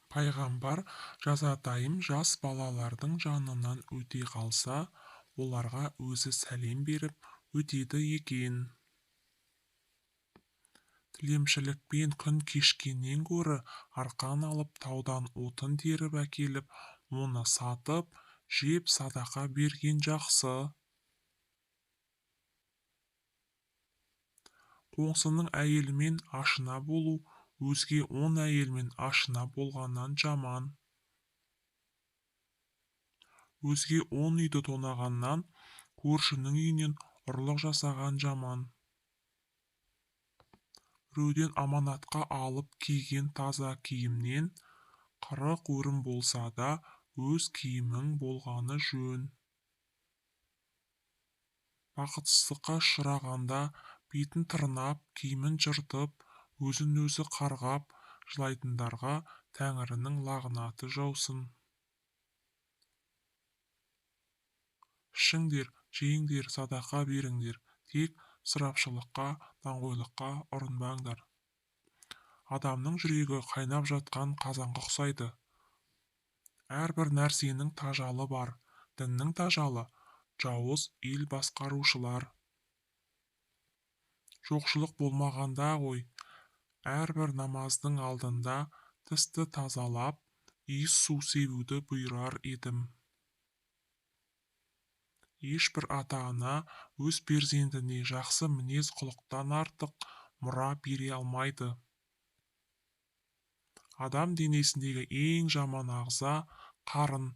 Пайғамбар жазатайым жас балалардың жанынан өте қалса, оларға өзі сәлем беріп өтеді екен. Тілемшілікпен күн кешкеннен гөрі арқан алып таудан отын теріп әкеліп, оны сатып, жеп садақа берген жақсы. Қоңсының әйелімен ашына болу, өзге 10 әйелмен ашына болғаннан жаман. Өзге 10 үйді тонағаннан, көршінің үйінен ұрлық жасаған жаман. Біреуден аманатқа алып киген таза киімнен, 40 өрім болса да, өз киімің болғаны жөн. Бақытсыздыққа ұшырағанда бетін тырнап, киімін жыртып, өзін-өзі қарғап жылайтындарға Тәңірінің лағнаты жаусын. Ішіңдер, жеңдер, садақа беріңдер, тек ысырапшылыққа, даңғойлыққа ұрынбаңдар. Адамның жүрегі қайнап жатқан қазанға ұқсайды. Әрбір нәрсенің тажалы бар, діннің тажалы жауыз ел басқарушылар. Жоқшылық болмағанда ғой, әрбір намаздың алдында тісті тазалап, иіс су себуді бұйырар едім. Ешбір ата-ана өз перзентіне жақсы мінез-құлықтан артық мұра бере алмайды. Адам денесіндегі ең жаман ағза қарын.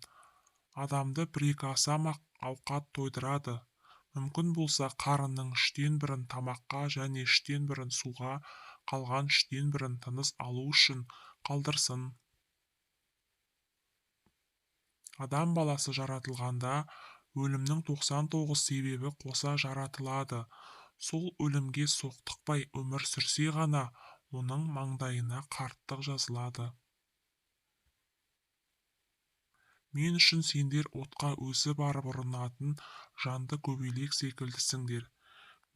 Адамды бір-екі аса ауқат тойдырады. Мүмкін болса, қарынның 1/3-ін тамаққа және 1/3-ін суға, қалған 1/3-ін тыныс алу үшін қалдырсын. Адам баласы жаратылғанда өлімнің 99 себебі қоса жаратылады. Сол өлімге соқтықпай өмір сүрсе ғана, оның маңдайына қарттық жазылады. Мен үшін сендер отқа өзі барып ұрынатын жанды көбелек секілдісіңдер.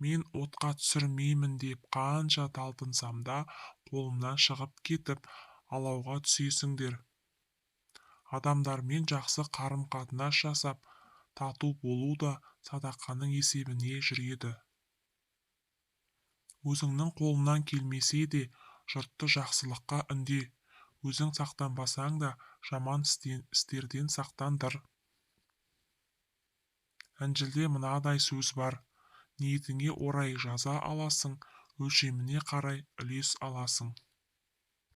Мен отқа түсірмеймін деп қанша талпынсам да, қолымнан шығып кетіп, алауға түсесіңдер. Адамдармен жақсы қарым-қатынас жасап, тату болу да садақаның есебіне жүреді. Өзіңнің қолыңнан келмесе де, жұртты жақсылыққа үнде. Өзің сақтанбасаң да, жаман істерден сақтандыр. Інжілде мынадай сөз бар: ниетіңе орай жаза аласың, өлшеміне қарай үлес аласың.